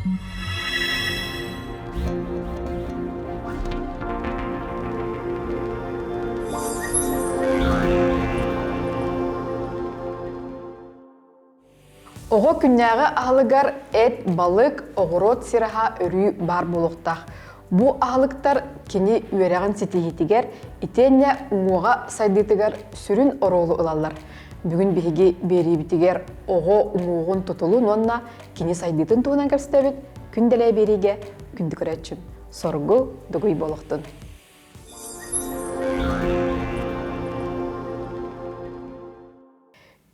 Оҕо күннээҕи аһылыгар эт, балык, оҕуруот сир аһа өрүү баар буолуохтаах. Бу аһылыктар кини үөрэҕин ситиһиитигэр итиэннэ уҥуоҕа сайдыытыгар сүрүн оруолу ылаллар. Бүгүн биһиги биэриибитигэр оҕо уҥуоҕун тутулун уонна кини сайдыытын туһунан кэпсэтэбит. Күн дэлэй биэриигэ күндү көрөөччүм, соргу дугуй буолуохтун!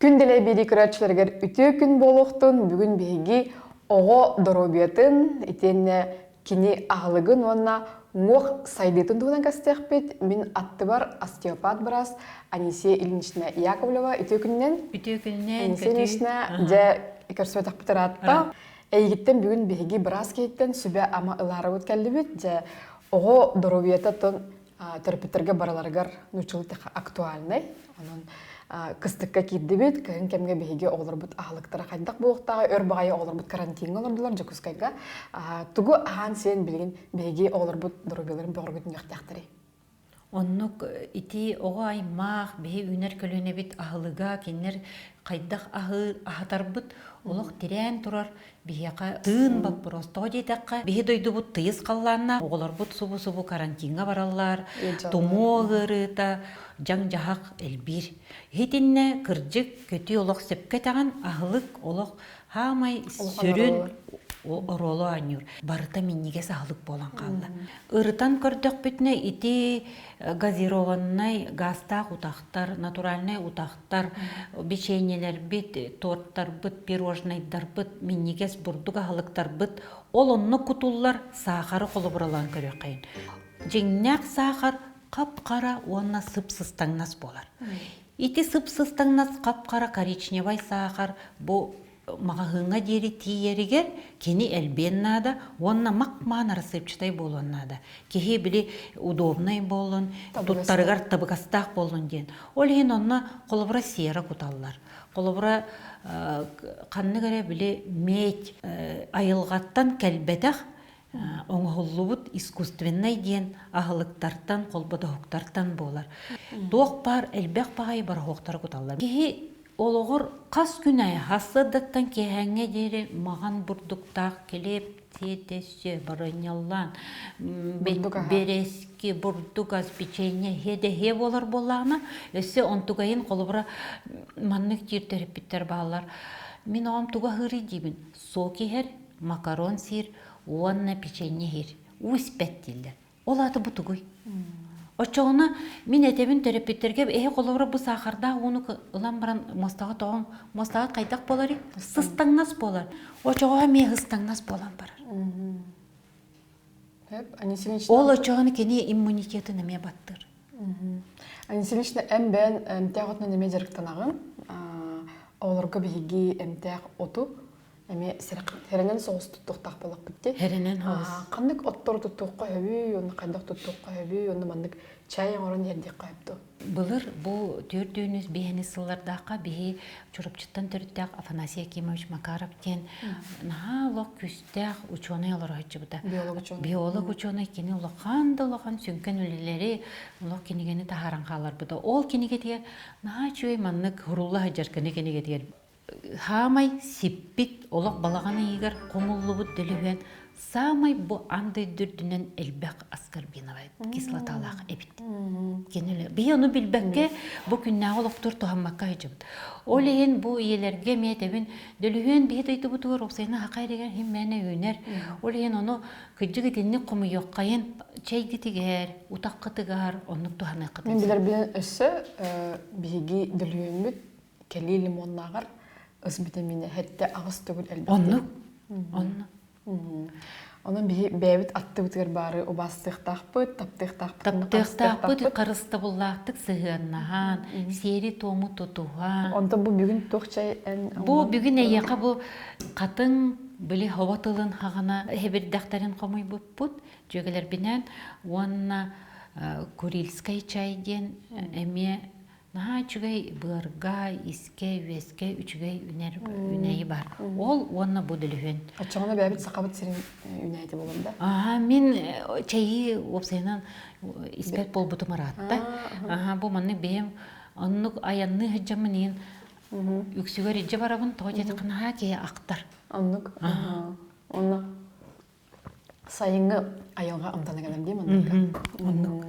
Күн дэлэй биэрии көрөөччүлэригэр үтүө күн буолуохтун. Бүгүн биһиги оҕо доруобуйатын, итиэннэ кини аһылыгын уонна уҥуох сайдыытын туһунан кэпсэтиэхпит. Мин аттыбар остеопат быраас Анисия Ильинична Яковлева. Үтүө күнүнэн. Үтүө күнүнэн. Анисия Ильинична, дьэ көрсүбэтэхпит ыраатта. Эйигиттэн бүгүн биһиги быраас киһиттэн сүбэ-ама ылаарыбыт кэллибит. Дьэ, оҕо доруобуйата тон төрөппүттэргэ барыларыгар нууччалыы актуальнай. Онон кыстыкка киирдибит. Кыһын кэмҥэ биһиги оҕолорбут аһылыктара хайдах буолуохтааҕый? Өр баҕайы оҕолорбут карантиҥҥа олордулар Дьокуускайга. Тугу аһаан-сиэн билигин биһиги оҕолорбут доруобуйаларын бөҕөргөтүнүөхтээхтэрий? Оннук ити оҕо аймах, биһи үүнэр көлүөнэбит аһылыга, кинилэр хайдах аһы аһатарбыт олох тирээн турар Биһиэхэ тыын боппуруос. Тоҕо диэтэххэ, биһи дойдубут тыйыс халлааннаах, оҕолорбут субу-субу карантиҥҥа бараллар, тумуу ыарыыта, дьаҥ-дьаһах элбиир. Итиннэ кырдьык, көтүү олох сөпкө этэҕин, аһылык олох хаамай сүрүн оруолу оонньуур. Барыта минньигэс аһылык буолан хаалла. Ырытан көрдөхпүтүнэ, ити газированнай газтаах утахтар, натуральнай утахтар, печеньелэрбит, торттарбыт, пирожнайдарбыт, минньигэс бурдук аһылыктарбыт ол онно кутуллар саахары холобуралаан көрүөххэйин. Дьиҥнээх саахар хап-хара уонна сып-сыстаҥнас буолар. Ити сып-сыстаҥнас хап-хара коричневай саахар бу маҕаһыыҥҥа диэри тиийэригэр кини элбиэн наада уонна мак-маан рассыпчатай буолуон наада. Киһи били удобнай буоллун, туттарыгар табыгастаах буоллун диэн. Ол иһин онно холобура сера куталлар. Холобура ханнык эрэ били медь айылҕаттан кэлбэтэх оҥоһуллубут искусственнай диэн аһылыктартан, холботоһуктартан буолар. Туох баар элбэх баҕайы бороһуоктары куталлар. Киһи олоҕор хас күн аайы сарсыардаттан киэһээҥҥэ диэри маҕан бурдуктаах килиэп тиэтэссе барыанньаллаан бэрэски бурдук ас печенье иһэ буолар буоллаҕына өссө онтугайын холобура маннык диир төрөппүттэр бааллар мин оҕом тугу аһыырый диибин сок иһэр макарон сиир уонна печенье иһэр уу испэт дииллэр Ол аата бу тугуй? Оччоҕуна мин этэбин төрөппүттэргэ эһи холобура бу саахардаах ууну ылан баран муостаҕа тоҕоҥ, муостаҕыт хайдах буоларый? Сыстаҥнас буолар. Очоҕоһо эмиэ сыстаҥнас буолан барар. Ол очоҕуна кини иммунитетын эмиэ баттыыр. Анисимична эн бэйэн эмтээх отунан эмиэ дьарыктанаҕын. Оҕолорго биһиги эмтээх оту эмиэ сэрэнэн соҕус туттуохтаах буоллахпыт дии. Сэрэнэн соҕус. Ханнык оттору туттуохха сөбүй, уонна хайдах туттуохха сөбүй, уонна маннык чай оҥорон иһэрдиэххэ сөп дуо? Былыр бу төрдүүнүс биһини сыллардаахха биһи Чурапчыттан төрүттээх Афанасий Акимович Макаров диэн наһаа олох күүстээх учуонай олоро сылдьыбыта. Биолог учуонай. Биолог учуонай кини улахан да улахан сүҥкэн үлэлэри олох кинигэни таһааран хаалларбыта. Ол кинигэтигэр наһаа үчүгэй маннык һурулла сылдьар кини кинигэтигэр Хаамай сиппит олох балаҕан ыйыгар хомуллубут дөлүһүөн саамай бу аан дойду үрдүнэн элбэх аскорбиновай кислоталаах эбит. Кинилэр биһи ону билбэккэ бу күннээҕи олохтуур туһаммакка сылдьабыт. Ол иһин бу ийэлэргэ эмиэ этэбин дөлүһүөн биһи дойдубутугар уопсайынан хака эригэр иһин мээнэ үүнэр. Ол иһин ону кырдьык итинник хомуйуоххайын чэйгитигэр, утаххытыгар оннук туһаныаххытын Мин билэрбинэн өссө биһиги дөлүһүөммүт кэлии лимоннааҕар ыс битэмиинэ 7-8 төгүл элбэх. Оннук. Оннук. Онон биһи бэйэбит аттыбытыгар баары убаастыахтаахпыт, таптыахтаахпыт, таптыахтаахпыт, харыстабыллаахтык сыһыаннаһан, сиэри-туому тутуһан. Онтон бу бүгүн туох чай эн Бу бүгүн эйиэхэ бу хатыҥ били хобо тылын хаҕана эһэбирдэхтэрин хомуйбуппут дьүөгэлэрбинээн уонна Курильскай чай диэн эмиэ. Наһаа үчүгэй быарга, искэ, үөскэ үчүгэй үнэр үнэйи бар. Ол уонна бу дөлүһүөн. Оччоҕуна бэйэбит сахабыт сирин үнэйити буолан да? Аха, мин чэйи уопсайынан испэт буолбутум ыраатта. Аха, бу маннык бэйэм оннук айанныы сылдьаммын иин үксүгэр илдьэ барабын, тоҕо диэтэххэ наһаа киһи ахтар. Оннук. Онно сайыҥҥы айылҕа амтана кэлэр дии манныкка. Оннук.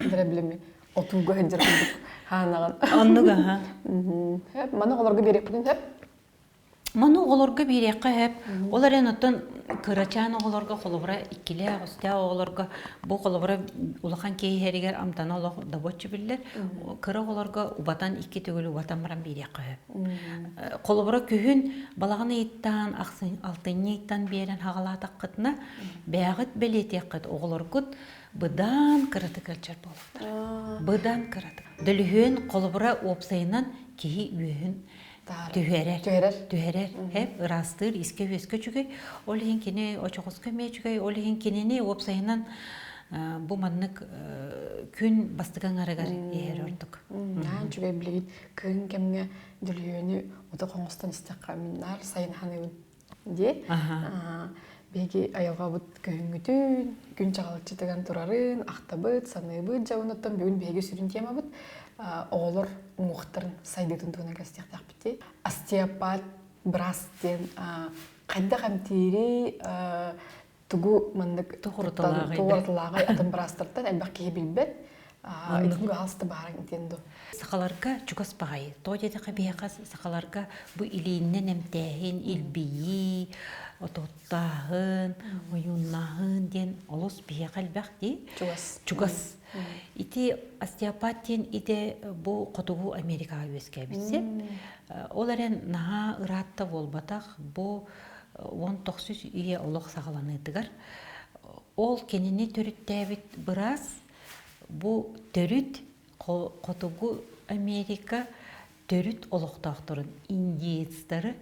Дэрэ билими отууга сылдьар курдук хаанаҕын. Оннук аха. Хөп, маны оҕолорго биэриэхпитин сөп? Маны оҕолорго биэриэххэ сөп. Ол эрэн оттон кырачаан оҕолорго холобура иккилээх, үстээх оҕолорго бу холобура улахан киһи иһэригэр амтана олох добоччу биллэр. Кыра оҕолорго убатан икки төгүл убатан баран биэриэххэ сөп. Холобура күһүн балаҕан ыйыттан, алтынньы ыйтан биэрэн хаҕалаатаххытына, бэйэҕит бэлиэтиэххит оҕолоргут быдан кыратык ыалдьар буолуохтара. Быдан кыратык. Дөлүһүөн холобура уопсайынан киһи үөһүн түһэрэр. Түһэрэр. Түһэрэр. Хэп ыраастыыр, искэ-үөскэ үчүгэй. Ол иһин кини очоҕоско эмиэ үчүгэй. Ол иһин кинини уопсайынан бу маннык күн бастакы аҥарыгар иһэр ордук. Наһаа үчүгэй билигин кыһын кэмҥэ дөлүһүөнү утах оҥостон истэххэ мин наар сайын ханыыбын дии. Биһиги айылҕабыт күһүҥҥүтүн, күн чаҕылыччытыган турарын ахтабыт, саныыбыт. Дьэ онуттан бүгүн биһиги сүрүн темабыт оҕолор уҥуохтарын сайдыытын туһунан кэпсэтиэхтээхпит дии. Остеопат быраас диэн хайдах эмтиирий, тугу маннык тугуратылааҕай атын быраастартан элбэх киһи билбэт итинник аһалста баарыҥ диэн ду Сахаларга чугас баҕайы. Тоҕо диэтэххэ биһиэхэ сахаларга бу илииннэн эмтээһин, илбийии, ототтааһын, ойууннааһын диэн олус биһиэхэ элбэх дии. Чугас. Чугас. Ити остеопат диэн идэ бу хотугу Америкаҕа үөскээбит Ол эрэн наһаа ыраатта буолбатах. Бу 19 үйэ олох саҕаланыытыгар ол кинини төрүттээбит быраас бу төрүт хотугу Америка төрүт олохтоохторун индеецтары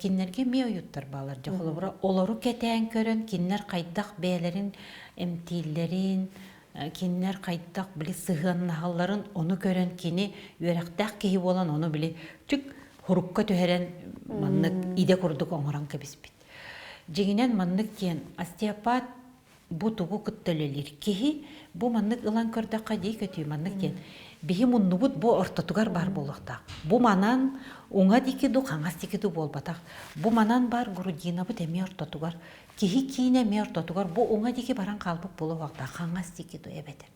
кинилэргэ эмиэ ойуттар баалар дьэ холобура олору кэтээн көрөн кинилэр хайдах бэйэлэрин эмтииллэрин кинилэр хайдах били сыһыаннаһалларын ону көрөн кини үөрэхтээх киһи буолан ону били чүк хурукка түһэрэн маннык идэ курдук оҥорон кэбиспит. Дьиҥинэн маннык диэн остеопат бу тугу кытта үлэлиир киһи бу маннык ылан көрдөххө дии көтүү маннык диэн биһи муннубут бу ортотугар баар буолуохтаах. Бу манан уҥа диэки ду хаҥас диэки ду буолбатах. Бу манан баар грудинабыт эмиэ ортотугар Киһи киинэ эмиэ ортотугар бу уҥа диэки баран хаалбыт буолуохтаах, хаҥас диэки дуо эбэтэр.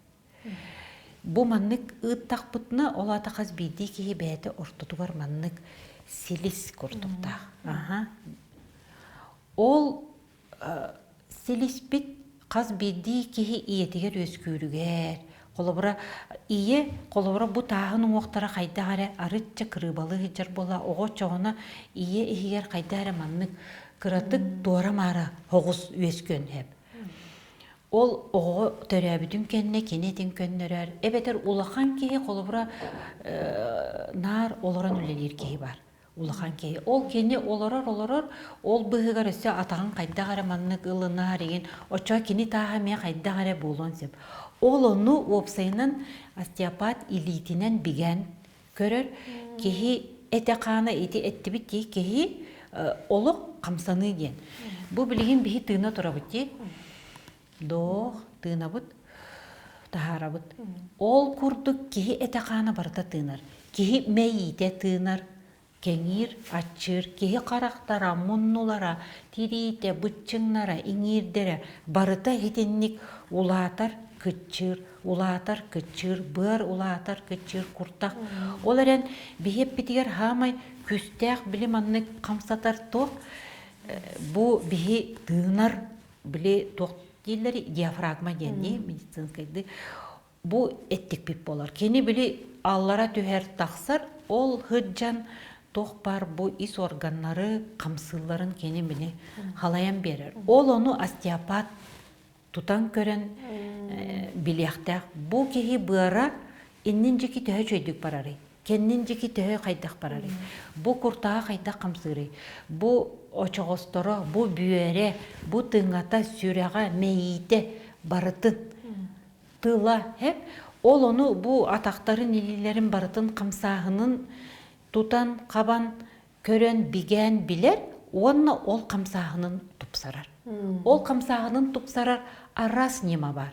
Бу маннык ыыттахпытына, ол аата хас биирдии киһи бэйэтэ ортотугар маннык силис курдуктаах. Аха. Ол силиспит хас биирдии киһи ийэтигэр үөскүүрүгэр, Холобура, ийэ, холобура, бу тааһын уҥуохтара хайдах эрэ арычча кырыыбалыы сылдьар буолла, оҕо оччоҕуна ийэ иһигэр хайдах эрэ маннык кыратык туора-маара оҕус үөскүөн сөп. Ол оҕо төрөөбүтүн кэннэ кини этин көннөрөр, эбэтэр улахан киһи, холобура, наар олорон үлэлиир киһи бар. Улахан киһи. Ол кини олорор-олорор, ол быыһыгар өссө атаҕын хайдах эрэ маннык ылынар игин, оччоҕо кини тааһа эмиэ хайдах эрэ буолуон сөп. Ол ону уопсайынан остеопат илиитинэн бигээн көрөр киһи этэ-хаана ити эттибит дии киһи олох хамсаныы диэн. Бу билигин биһи тыына турабыт дии. Доох, тыынабыт, таһаарабыт. Ол курдук киһи этэ-хаана барыта тыынар. Киһи мэйиитэ тыынар, кэҥиир, аччыыр, киһи харахтара, муннулара, тириитэ, быччыҥнара, иҥиирдэрэ барыта итинник улаатар, кыччыыр, улаатар, кыччыыр, быар улаатар, кыччыыр, куртах. Ол эрэн биһи эппитигэр хаамай күүстээх били маннык хамсатар туох бу биһи тыынар били туох дииллэр диафрагма диэн дии медицинскайдыы бу эттикпит буолар кини били аллара түһэр тахсар ол сылдьан туох баар бу ис органнары хамсыылларын кини били халайан биэрэр ол ону остеопат тутан көрөн билиэхтээх бу киһи быара иннин дьики төһө үчүгэйдик барарый Кэннин диэки төһө хайдах барарый? Бу куртаҕа хайдах хамсыырый? Бу очоҕосторо, бу бүөрэ, бу тыҥата, сүрэҕэ, мэйиитэ барытын тыла, һэп? Ол ону бу атахтарын, илиилэрин барытын хамсааһынын тутан, хабан, көрөн, бигээн билэр уонна ол хамсааһынын тупсарар. Ол хамсааһынын тупсарар араас ньыма бар.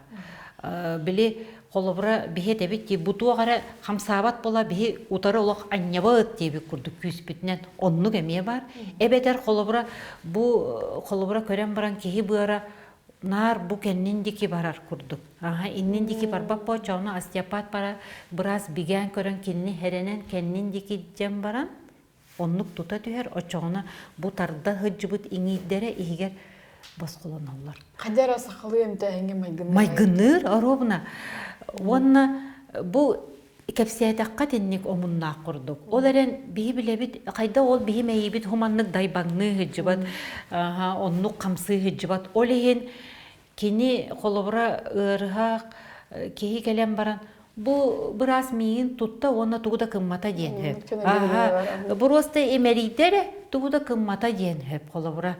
Били холобура биһи этэбит дии бу туох эрэ хамсаабат буола биһи утары олох анньабыт диэбит курдук күүспүтүнэн оннук эмиэ бар. Эбэтэр холобура бу холобура көрөн баран киһи быара наар бу кэннин диэки барар курдук. Аха, иннин диэки барбат буоччоҕуна остеопат бара быраас бигээн көрөн кинини хэрэнэн кэннин диэки дьэн баран оннук тута түһэр, оччоҕуна бу тарда сылдьыбыт иҥиирдэрэ иһигэр босхолоноллор. Хайда эрэ сахалыы эмтээһиҥҥэ майгынныыр. Майгынныыр, оруобуна. Уонна бу кэпсээтэххэ итинник омуннаах курдук. Ол эрэн биһи билэбит, хайда ол биһи мэйиибит хуманнык дайбаҥныы сылдьыбат, оннук хамсыы сылдьыбат. Ол иһин кини холобура ыарыһах киһи кэлэн баран бу быраас миигин тутта уонна тугу да кыммата диэн сөп. Аха, боруоста имэрийдэ эрэ тугу да кыммата диэн сөп холобура.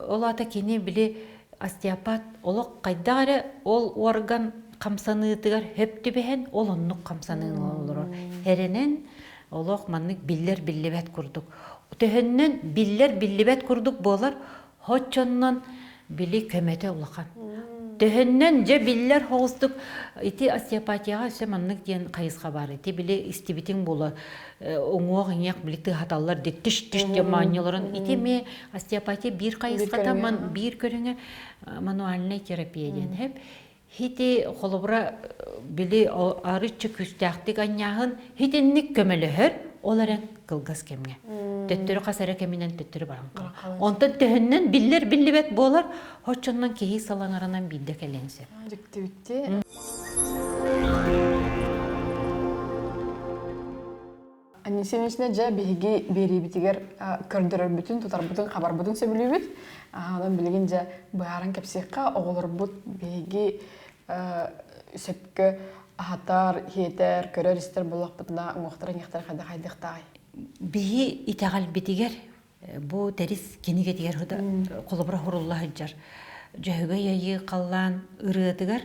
Ол аата кини били остеопат олох хайдах эрэ ол орган хамсаныытыгар хөп түбэһэн ол оннук хамсаныыны олорор. Эрэнэн олох маннык биллэр биллибэт курдук. Төһөннөн биллэр биллибэт курдук буолар, Оччоннон били көмөтө улахан. Төһөннөн дьэ биллэр соҕустук ити остеопатияҕа өссө маннык диэн хайысха баар. Ити били истибитиҥ буола уҥуох-иҥиэх били тыаһаталлар ди түш-түш диэн моонньуларын. Ити эмиэ остеопатия биир хайысхата биир көрүҥэ мануальнай терапия диэн. Хэп Хити холобура били арыччы күүстээхтик анньааһын хитинник көмөлөһөр, ол эрэн кылгас кэмҥэ. Төттөрү хас эрэ кэминэн төттөрү баран хаалар. Онтон төһөннөн биллэр биллибэт буолар, оччоннон киһи салаҥарынан биирдэ кэлиэн сөп. Дьиктибитти. Анисия дьэ биһиги биэриибитигэр көрдөрөрбүтүн, тутарбытын, хабарбытын сөбүлүүбүт. Онон билигин дьэ быһааран кэпсиэххэ, оҕолорбут биһиги сөпкө аһатар, иһиэтэр, көрөр-истэр буоллахпытына, уҥуохтара-иҥиэхтэрэ хайдах хайдыахтааҕый? Биһи итэҕэлбитигэр бу тэрис кинигэтигэр холобура хурулла сылдьар Дьөһөгөй айыы халлаан ырыатыгар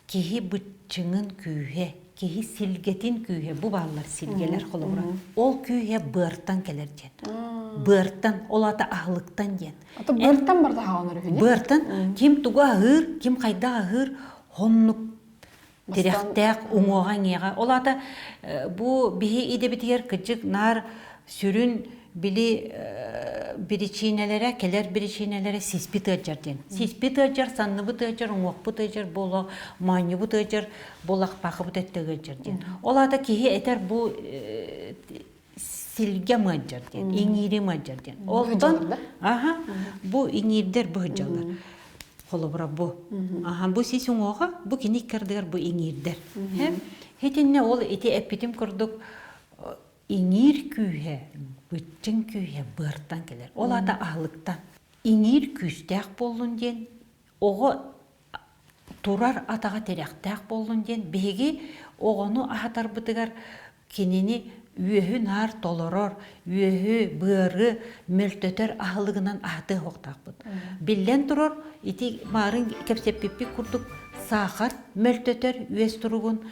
Киһи быччыҥын күүһэ, киһи силгэтин күүһэ, бу бааллар силгэлэр холобура. Ол күүһэ быартан кэлэр диэн. Быартан, ол аата аһылыктан диэн. Ата быартан барда хааланар үһү Быартан ким тугу аһыыр, ким хайдах аһыыр, хоннук тирэхтээх уҥуоҕа иҥиэҕэ. Ол аата бу биһи идэбитигэр кыдьык наар сүрүн били биричиинэлэрэ, кэлэр биричиинэлэрэ сиспит ыалдьар диэн. Сиспит ыалдьар, санныбыт ыалдьар, уҥуохпут ыалдьар, буола моонньубут ыалдьар, буолахпаахыбыт өттө ыалдьар диэн. Ол аата киһи этэр бу силгэ мыалдьар диэн, иҥиири мыалдьар диэн. Онтон аха бу иҥиирдэр бу сылдьаллар. Холобура бу. Аха бу сис уҥуоҕа, бу кини икки бу иҥиирдэр. Итиннэ ол ити эппитим курдук Иҥиир күүһэ, быччыҥ күүһэ быартан кэлэр. Ол аата аһылыктан. Иҥиир күүстээх буоллун диэн, оҕо турар атаҕа тирэхтээх буоллун диэн, биһиги оҕону аһатарбытыгар кинини үөһү наар толорор, үөһү, быары мөлтөтөр аһылыгынан аһатыа суохтаахпыт. Биллэн турар, ити маарын кэпсэппиппит курдук саахар мөлтөтөр үөс туругун,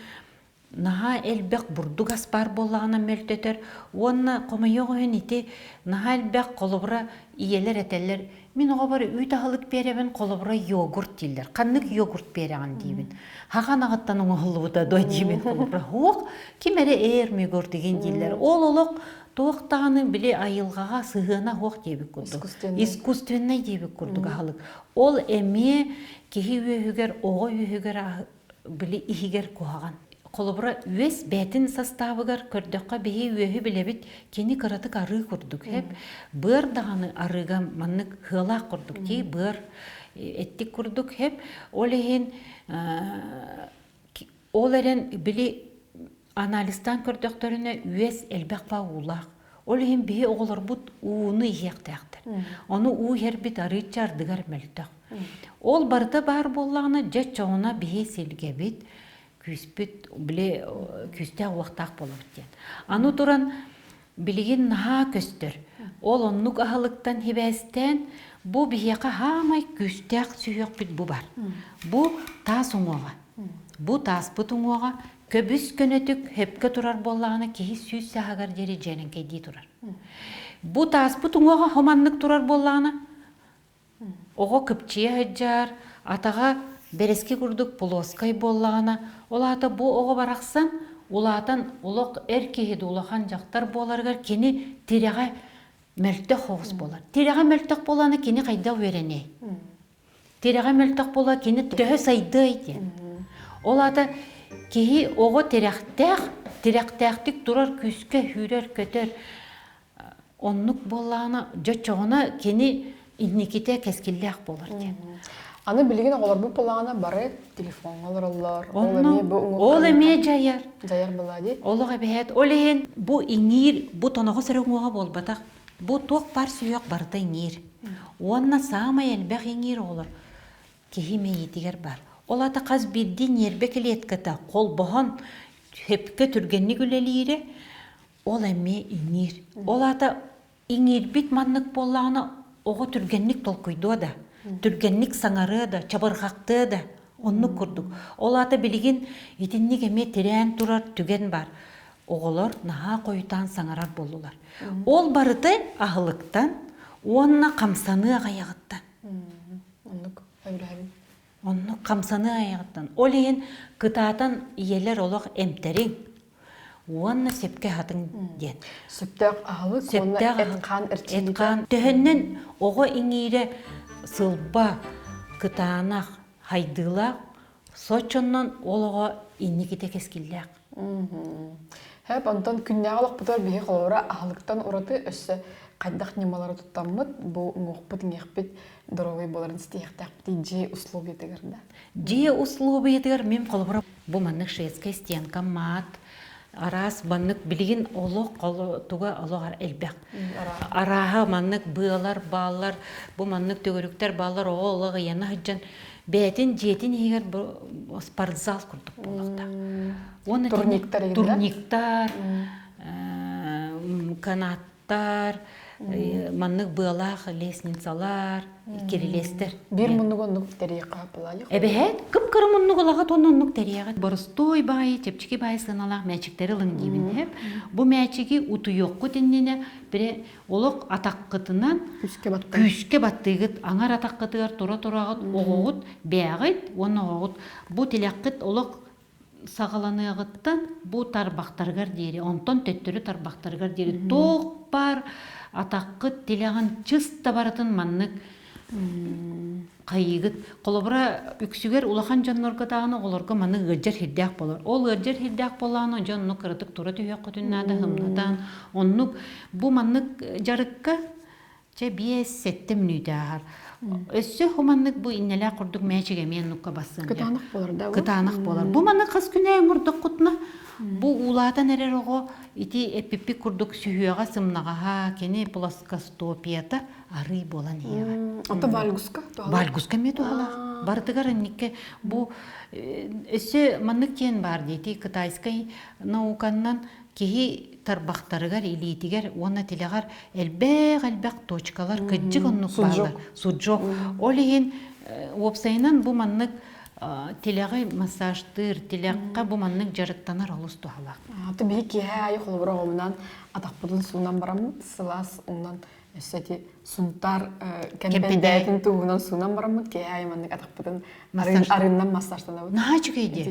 наһаа элбэх бурдук ас баар буоллаҕына мөлтөтөр уонна хомойуох иһин ити наһаа элбэх холобура ийэлэр этэллэр мин оҕобор үүт аһылык биэрэбин холобура йогурт дииллэр ханнык йогурт биэрэҕин диибин хахан аҕыттан оҥоһуллубута дуо диибин холобура суох ким эрэ ээр мегурт игин дииллэр ол олох туох даҕаны били айылҕаҕа сыһыана суох диэбит курдук искусственнай диэбит курдук аһылык ол эмиэ киһи үөһүгэр оҕо үөһүгэр били иһигэр куһаҕан. Холобура, үөс бээтин састаабыгар көрдөххө биһи үөһү билэбит, кини кыратык арыы курдук хэп. Быар даҕаны арыыга маннык сыалаах курдук дии, быар эттик курдук хэп. Ол иһин ол эрэн били анализтаан көрдөхтөрүнэ үөс элбэх ба уулаах. Ол иһин биһи оҕолорбут ууну иһиэхтээхтэр. Ону уу иһэрбит арыычча ардыгар мөлтөх. Ол барыта баар буоллаҕына, дьэ чоҕуна биһи силгэбит, күүспүт, били күүстээх уохтаах буолабыт диэн. Аны туран билигин наһаа көстөр. Ол оннук аһылыктан хибээстээн бу биһиэхэ хаамай күүстээх сүһүөхпүт бу бар. Бу таас уҥуоҕа. Бу тааспыт уҥуоҕа көбүс көнөтүк хөпкө турар буоллаҕына киһи сүүс сааһыгар диэри дьиэрэҥкэйдии турар. Бу тааспыт уҥуоҕа хоманнык турар буоллаҕына оҕо кыпчыйа сылдьар, атаҕа бэрэски курдук плоскай буоллаҕына, ол аата бу оҕо барахсан улаатан олох эр киһи да улахан дьахтар буоларыгар кини тирэҕэ мөлтөх оҕус буолар. Тирэҕэ мөлтөх буолана кини хайдах үөрэниэй? Тирэҕэ мөлтөх буола кини төһө сайдыай диэн. Ол аата киһи оҕо тирэхтээх, тирэхтээхтик турар күүскэ сүүрэр-көтөр оннук буоллаҕына дьоччоҕуна кини инникитэ кэскиллээх буолар диэн. Аны билигин оҕолорбут буоллаҕына бары телефоҥҥа олороллор. Ол эмиэ бу Ол эмиэ дьайар. Дьайар буолаа дии. Олох эбэһээт. Ол иһин бу иҥиир, бу тоноҕос эрэ уҥуоҕа буолбатах. Бу туох баар сүһүөх барыта иҥиир. Уонна саамай элбэх иҥиир оҕолор киһи мэйиитигэр баар. Ол аата хас биирдии ньиэрбэ клетката холбоһон сөпкө түргэнник үлэлиирэ ол эмиэ иҥиир. Ол аата иҥиирбит маннык буоллаҕына оҕо түргэнник толкуйдуо да, түргэнник саҥарыа да, чабырҕахтыа да оннук курдук. Ол аата билигин итинник эмиэ тирээн турар түгэн баар. Оҕолор наһаа хойутаан саҥарар буоллулар. Ол барыта аһылыктан уонна хамсаныы аҕыйаҕыттан. Оннук өйдөһөбүн. Оннук хамсаныы айаҕыттан. Ол иһин кытаатан ийэлэр олох эмтэриҥ уонна сөпкө аһатыҥ диэн. Сөптөөх аһылык уонна эт-хаан эрчиллиитэ. Эт-хаан. Төһөннөн оҕо иҥиирэ сылба, кытаанах, хайдыылаах, соччоннон ол оҕо инникитэ кэскиллээх. Хэп, онтон күннээҕи олохпутугар биһи холобура аһылыктан ураты өссө хайдах ньымалары туттаммыт бу уҥуохпут-иҥиэхпит доруобай буоларын ситиһиэхтээхпитий дьиэ условиятыгар да? Дьиэ условиятыгар мин холобура бу маннык шведская стенка маат араас маннык билигин олох туга олох элбэх арааһа маннык быалар бааллар бу маннык төгүрүктэр бааллар оҕо олох ыйана сылдьан бэйэтин дьиэтин иһигэр спортзал курдук буолуохтаах уонна турниктар турниктар канаттар маннык быалаах лестницалар кирилиэстэр биир муннук оннук тэриэххэ буолаайы эбэһээт кып-кыра муннук улаҕат уонна оннук тэриэҕит боростуой баайы чэпчэки баайы сыаналаах мээчиктэри ылыҥ диибин бу мээчиги утуйуоххут иннинэ бире олох атаххытынан күүскэ баттыыгыт аҥар атаххытыгар тура тураҕыт оҕоҕут бээҕит уонна оҕоҕут бу тилэххит олох саҕаланыаҕыттан бу тарбахтарыгар диэри онтон төттөрү тарбахтарыгар диэри туох баар атаххыт тилэҕин чыста барытын маннык хайыыгыт. Холобура, үксүгэр улахан дьоннорго даҕаны оҕолорго маны ыалдьар сирдээх буолар. Ол ыалдьар сирдээх буоллаҕына, дьон оннук кыратык тура түһүөххүтүн наада, һымнатан. Оннук бу маннык дьарыкка чэ 5-7 мүнүүтэ ааһар. Өссө хуманнык бу иннэлээх курдук мээчик эмиэ оннукка бассыан. Кытаанах буолар да? Кытаанах буолар. Бу маннык хас күнэ оҥордоххутуна бу уулаатан эрэр оҕо ити эппиппит курдук сүһүөҕэ сымнаҕаһа, кини плоскостопията арыы буолан иһиэҕэ. Ото вальгуска туһалаах? Вальгуска эмиэ туһалаах. Барытыгар инникке бу өссө маннык диэн баар диэти китайскай науканнан киһи тарбахтарыгар, илиитигэр уонна тилэҕэр элбэх-элбэх точкалар кыдьык оннук бааллар. Суджок. Ол иһин уопсайынан бу маннык тилэҕи массажтыыр, тилэххэ бу маннык дьарыктанар олус туһалаах. Аты биһи киэһэ аайы холобура оҕомунан атахпытын суунан бараммыт, сылаас уунан өссө ити Сунтаар кэмпэндээтин туһунан суунан бараммыт киэһэ аайы маннык атахпытын арыыннан массажтанабыт. Наһаа үчүгэй дии.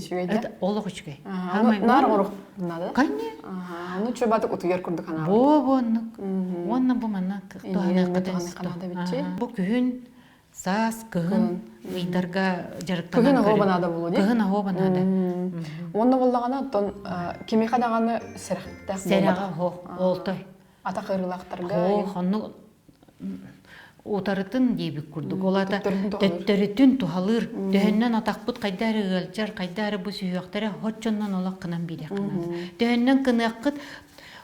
Олох үчүгэй. Наар оҥоруох наада. Конечно. Ону чуобатык утуйар курдук анаабыт. Бу бу оннук. Уонна бу манна туһаныахха Бу күһүн саас, кыһын ыйдарга дьарыктанан Кыһын оһуоба наада буолуо дии. Кыһын оһуоба наада. Уонна буоллаҕына оттон кимиэхэ даҕаны сэрэхтээх Сэрэҕэ оолтой. Атах ыарыылаахтарга Ох, оннук утарытын диэбит курдук. Ол аата төттөрүтүн туһалыыр. Төһөннөн атахпыт хайда эрэ ыалдьар, хайда эрэ бу сүһүөхтэрэ хоччоннон олох кынан биэриэххэ Төһөннөн кыныаххыт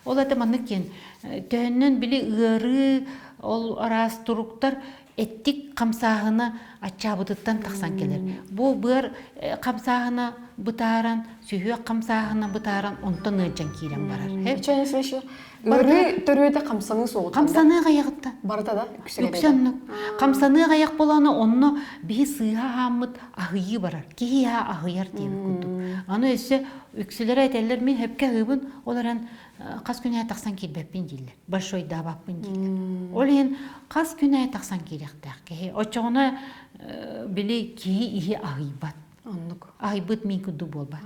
ол ата маннык диэн төһөннөн били ыарыы ол араас туруктар. Эттик хамсааһына аччаабытыттан тахсан кэлэр. Бу быар хамсааһына бытааран, сүһүөх хамсааһына бытааран, онтон ыалдьан киирэн барар. Ыарыы төрүөтэ хамсаныы суоҕуттан. Хамсаныы аҕыйаҕыттан. Барыта да үксэ Үксэ оннук. Хамсаныы аҕыйах буолааны онно биһи сыыһа аһааммыт аһыйыы барар. Киһи иһэ аһыйар диэбит курдук. Аны өссө үксүлэрэ этэллэр мин сөпкө аһыыбын, ол эрэн хас күн аайы тахсан киирбэппин дииллэр. Большойдаабаппын дииллэр. Ол иһин хас күн аайы тахсан киириэхтээх киһи. Оччоҕуна били киһи иһи аһыйбат. Оннук. Аһыйбыт мин курдук буолбат.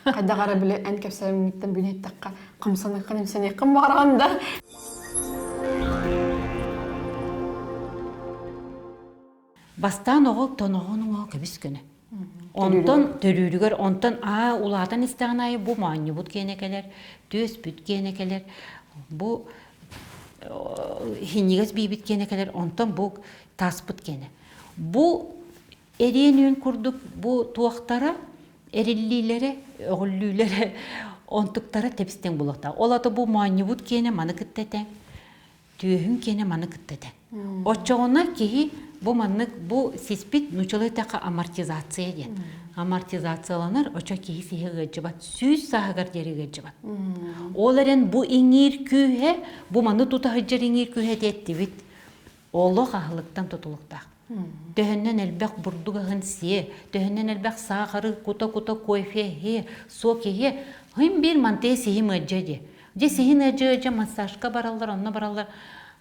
Хайдах эрэ били эн кэпсээҥҥиттэн бүгүн иһиттэххэ хамсаныаххын имсэниэххин баҕараҕын да. Бастаан оҕо тоноҕон уҥуоҕа көбүс көнө. Онтон төрүүрүгэр онтон аа улаатан истэҕин аайы бу моонньубут киэнэ кэлэр, түөспүт киэнэ кэлэр, бу хинньигэс биибит киэнэ кэлэр, онтон бу тааспыт киэнэ. Бу эриэн үөн курдук бу туохтара эриллиилэрэ, өҕүллүүлэрэ онтуктара тэбистэн булуохтаах. Ол ата бу моонньубут киэнэ маны кытта этэ, түөһүн киэнэ маны кытта этэ. Оччоҕуна киһи бу маннык бу сиспит нуучалыы эттэххэ амортизация диэн. Амортизацияланар, оччо киһи сиһи ыалдьыбат, сүүс сааһыгар диэри ыалдьыбат. Ол эрэн бу иҥиир күүһэ, бу маны тута сылдьар иҥиир күүһэ этиэттибит. Олох аһылыктан тутулуктаах. Төһөннөн элбэх бурдук аһын сиэ, төһөннөн элбэх саахары кута-кута кофе иһиэ, сок иһиэ, хым биир мантыйа сиһим ыадьа диэ. Дьэ сиһин ыадьа-ыадьа массажка бараллар, онно бараллар,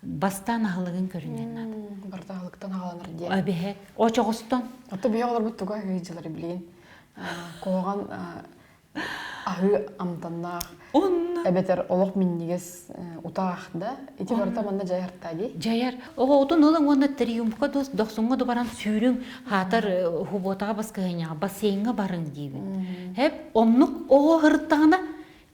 бастаан аһылыгын көрүнэн наада. Барыта аһылыктан аҕаланар диэ. Эбэһэ, очоҕостон. Ото биһи олорбут туга аһыы билигин. Куһаҕан аһыы амтаннаах эбэтэр олох минньигэс утаах да ити барыта манна дьайар дии дьайар оҕоҕутун ылыҥ уонна триумфка дохсуҥҥа дубаран сүүрүҥ хаатар хубуотаҕа баскыһыанньаҕа бассейҥҥа барыҥ диибин хэп оннук оҕо һырыттаҕына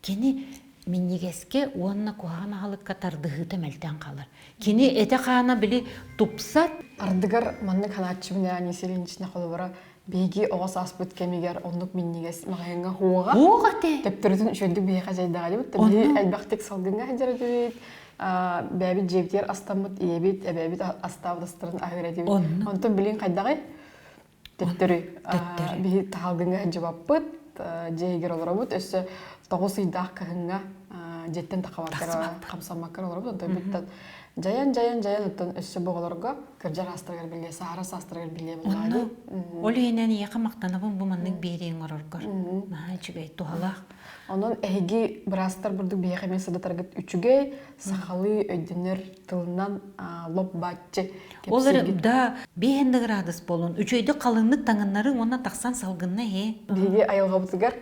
кини минньигэскэ уонна куһаҕан аһылыкка тардыһыыта мэлтээн хаалар кини этэ-хаана били тупсар ардыгар маннык ханааччыбын Анисия Ильинична холобура Биһиги оҕо сааспыт кэмигэр оннук минньигэс маҕаһыыҥҥа хуоҕа. Хуоҕа этэ. Төптөрүтүн үчүгэйдик биһиэхэ дьайдаҕа дибит. Биһи элбэхтик салгыҥҥа сылдьар этибит. Бэйэбит дьиэбитигэр астаммыт ийэбит, эбээбит астаабыт астарын аһыыр этибит. Онтон билин хайдаҕый? Төттөрү. Биһи таһалгыҥҥа сылдьыбаппыт, дьиэ иһигэр олоробут. Өссө тоҕус ыйдаах кыһыҥҥа дьиэттэн тахабакка хамсаммакка олоробут. Онтон бүттэн Дьайан, дьайан, дьайан оттон өссө бу оҕолорго кырдьар аастарыгар биллиэ, саһара саастарыгар биллиэ буоллаҕа дии. Ол иһинэн ийэхэ махтанабын бу маннык биэрииҥ оҥороргор. Наһаа үчүгэй, туһалаах. Онон эһиги быраастар бурдук биһиэхэ эмиэ сырдатаргыт үчүгэй, сахалыы өйдөнөр тылынан лоп бааччы Ол эрэ да биэһэн да градус буолун, үчүгэйдик халыҥнык таҥыннарыҥ уонна тахсан салгынна иһи. Биһиги айылҕабытыгар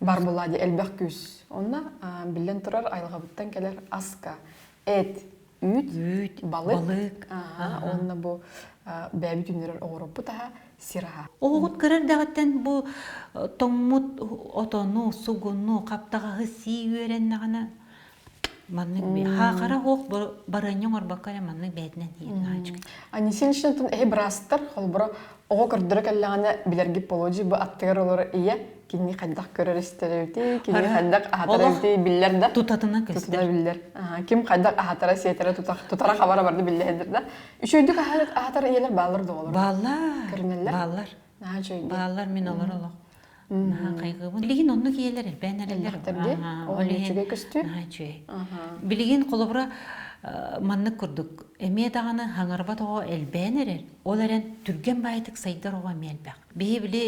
бар буоллаа дии элбэх күүс. Онно биллэн турар айылҕабыттан кэлэр аска эт, үүт, үүт, балык, балык. Уонна бу бэйэбит үүннэрэр оҕуруоппут аһа, сир аһа. Оҕоҕут кыра эрдэҕиттэн бу тоҥмут отону, сугуну, хаптаҕаһы сии үөрэннэҕинэ маннык хаахара суох барыанньа оҥорбокко эрэ маннык бэйэтинэн иһэр наһаа Анисиничнатын эһи быраастар холборо оҕо көрдөрө кэллэҕинэ билэргит болуодьу бу аттыгар олорор ийэ кини хайдах көрөр истэр эбитий, кини хайдах аһатар эбитий биллэр да. Тутатына көстөр. Тутатына биллэр. Ким хайдах аһатара, сиэтэрэ, тутара хабара барды биллэһэллэр да. Үчүгэйдик аһатар ийэлэр бааллар да оҕолор. Бааллар. Көрүнэллэр. Бааллар. Наһаа үчүгэй. Бааллар мин олор олох. Наһаа хайгыыбын. Билигин оннук ийэлэр элбээн эрэллэр. Ол үчүгэй көстүү. Наһаа үчүгэй. Билигин холобура маннык курдук эмиэ даҕаны хаҥарбат оҕо элбээн эрэр. Ол эрэн түргэн баайытык сайдар оҕо эмиэ элбэх. Биһи били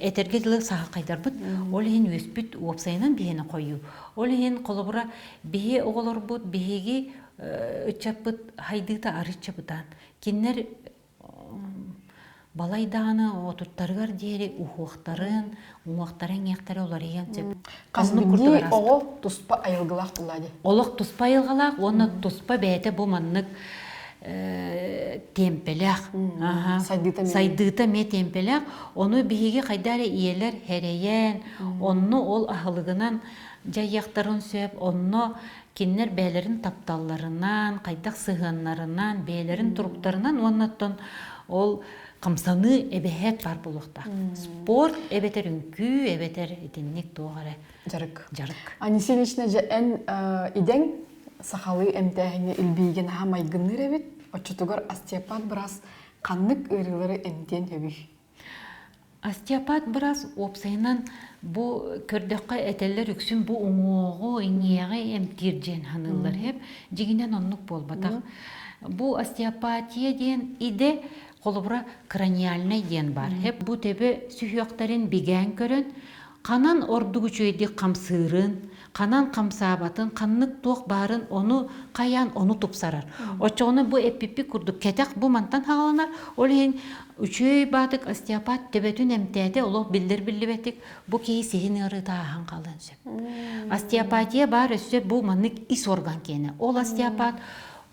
этэргэ дылы саһаххайдарбыт, ол иһин үөспүт уопсайынан биһиэнэ хойуу. Ол иһин холобура биһи оҕолорбут, биһиги ыччаппыт хайдыыта арыычча бытаан. Кинилэр балай даҕаны отуттарыгар диэри уһуохтарын, уҥуохтара-иҥиэхтэрэ уларыйыан сөп. Хас биирдии оҕо туспа айылгылаах буоллаа дии. Олох туспа айылҕалаах уонна туспа бэйэтэ бу маннык тиэмпэлээх. Сайдыыта эмиэ тиэмпэлээх. Ону биһиги хайда эрэ ийэлэр хэрэйэн, онно ол аһылыгынан дьайыахтарын сөп, онно кинилэр бэйэлэрин тапталларынан, хайдах сыһыаннарынан, бэйэлэрин туруктарынан уонна оттон ол хамсаныы эбэһээт баар буолуохтаах. Спорт эбэтэр үҥкүү эбэтэр итинник туох эрэ дьарык. Дьарык. Анисия Ильична, дьэ эн идэҥ? сахалыы эмтээһиҥҥэ илбиигэ наһаа майгынныыр эбит. Оччотугар остеопат быраас ханнык ыарыылары эмтиэн сөбүй? Остеопат быраас уопсайынан бу көрдөххө этэллэр үксүн бу уҥуоҕу, иҥиэҕи эмтиир диэн саныыллар эп. Дьиҥинэн оннук буолбатах. Бу остеопатия диэн идэ холобура краниальнай диэн баар. Эп бу төбө сүһүөхтэрин бигээн көрөн ханан ордук үчүгэйдик хамсыырын, ханан хамсаабатын, ханнык туох баарын ону хайаан ону тупсарар. Оччоҕуна бу эппиппит курдук кэтэх бу мантан хааланар. Ол иһин үчүгэй баатык остеопат төбөтүн эмтээтэ олох биллэр биллибэтик бу киһи сиһин ыарыыта ааһан хаалыан сөп. Остеопатия баар өссө бу маннык ис орган киэнэ. Ол остеопат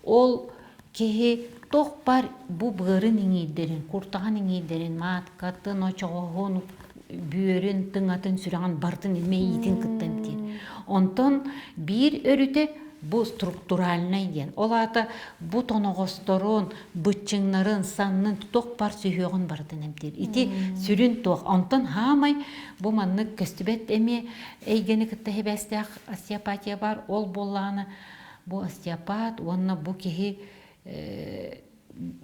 ол Киһи туох бар бу быарын иҥиирдэрин, куртаҕын иҥиирдэрин, мааткатын, очоҕоһун, бүөрүн, тыҥатын, сүрэҕин барытын мэйиитин кытта эмтиир. Онтон биир өрүтэ бу структуральнай диэн. Ол аата бу тоноҕосторун, быччыҥнарын, саннын туох бар сүһүөҕүн барытын эмтиир. Ити сүрүн туох. Онтон хаамай бу маннык көстүбэт эмиэ эйгэни кытта сибээстээх остеопатия бар. Ол буоллаҕына Бу остеопат уонна бу киһи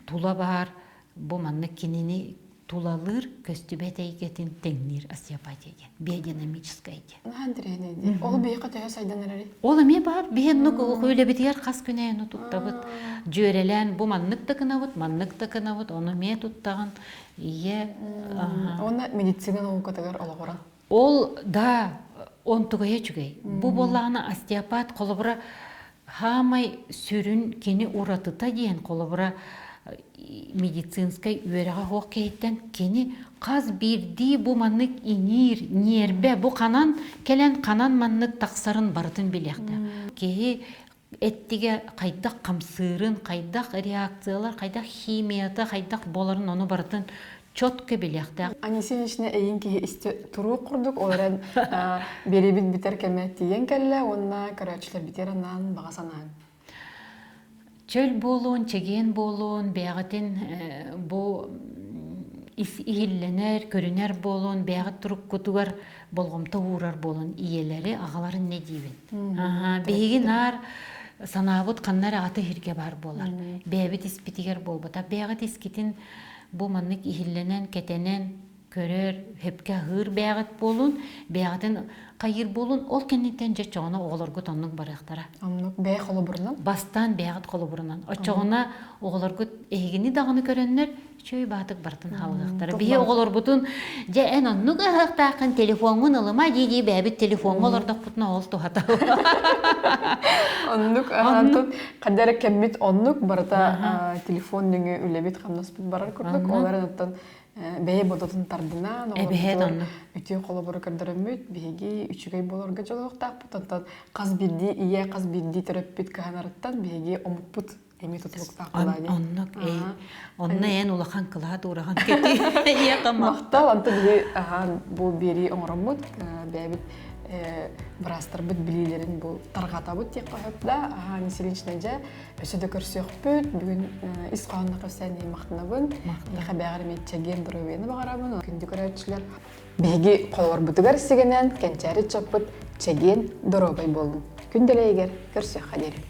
тула баар бу маннык кинини тулалыыр көстүбэт эйгэтин тэҥниир остеопатия диэн биодинамическай диэн. Наһаа интэриэһинэй дии. Ол биһиэхэ төһө сайдан эрэрий? Ол эмиэ баар. Биһи оннук үлэбитигэр хас күн айаны туттабыт. Дьүөрэлээн бу маннык да гынабыт, маннык да гынабыт, ону эмиэ туттаҕын. Ийэ Уонна медицина наукатыгар олоҕуран. Ол да онтугайа үчүгэй. Бу буоллаҕына остеопат холобура хаамай сүрүн кини уратыта диэн холобура медицинскэй үөрэҕэ суох киһиттэн кини хас биирдии бу маннык иҥиир, ньиэрбэ бу ханан кэлэн ханан маннык тахсарын барытын билиэхтээх. Киһи эттигэ хайдах хамсыырын, хайдах реакциялар, хайдах химията, хайдах буоларын ону барытын четко билиэхтээх. Анисия Ильична эйин киһи истэ туруох курдук, ол эрэн биэрибит бүтэр кэмэ тиийэн кэллэ уонна көрөөччүлэр битэр анаан баҕа санаан. Чөл буолуон, чэгиэн буолуон, бэйэҕитин бу иһиллэнэр, көрүнэр буолуон, бэйэҕит туруккутугар болҕомто уурар буолан ийэлэри, аҕаларын не диибин. Биһиги наар санаабыт ханна эрэ аты иһиргэ баар буолар. Бэйэбит испитигэр буолбата. Бэйэҕит искитин бу маннык иһиллэнэн, кэтэнэн көрөр, хөпкө аһыыр бэйэҕит буолун, бэйэҕитин хайыыр буолун, ол кэнниттэн дьэ оччоҕуна оҕолоргут оннук барыахтара. Оннук бэйэ холобурунан? Бастаан бэйэҕит холобурунан. Оччоҕуна оҕолоргут эһигини даҕаны көрөннөр Үчүгэй баатык барытын хаалыахтара. Биһи оҕолорбутун дьэ эн оннук ыһыахтааххын телефоҥҥун ылыма дии-дии бэйэбит телефоҥҥа олордохпутуна ол туһата. Оннук аһаантын ханна эрэ кэммит оннук барыта телефон нөҥүө үлэбит хамнаспыт барар курдук. Ол эрэн оттон бэйэ бодотун тардынан оҕолорбутугар үтүө холобуру көрдөрөммүт биһиги үчүгэй буоларга дьолуохтаахпыт. Оттон хас биирдии ийэ, хас биирдии төрөппүт кыһанарыттан биһиги омукпут Эми тутулуктаах буолаа дии. Оннук эй. Онно эн улахан кылаат уурахан кэти. Ийэ Махтал, онто биһи аһаан бу биэрии оҥороммут, бэйэбит быраастарбыт билиилэрин бу тарҕатабыт диэххэ сөп да. Аһаан Васильевична дьэ өссө да көрсүөхпүт. Бүгүн ис хоһоонно көрсөн махтанабын. Эйиэхэ бэҕэр эмиэ чэгиэн доруобуйаны баҕарабын. Күндү көрөөччүлэр, биһиги холобурбутугар сигэнэн кэнчээри чоппут чэгиэн доруобай буоллун. Күн дэлэйигэр көрсүөххэ диэри.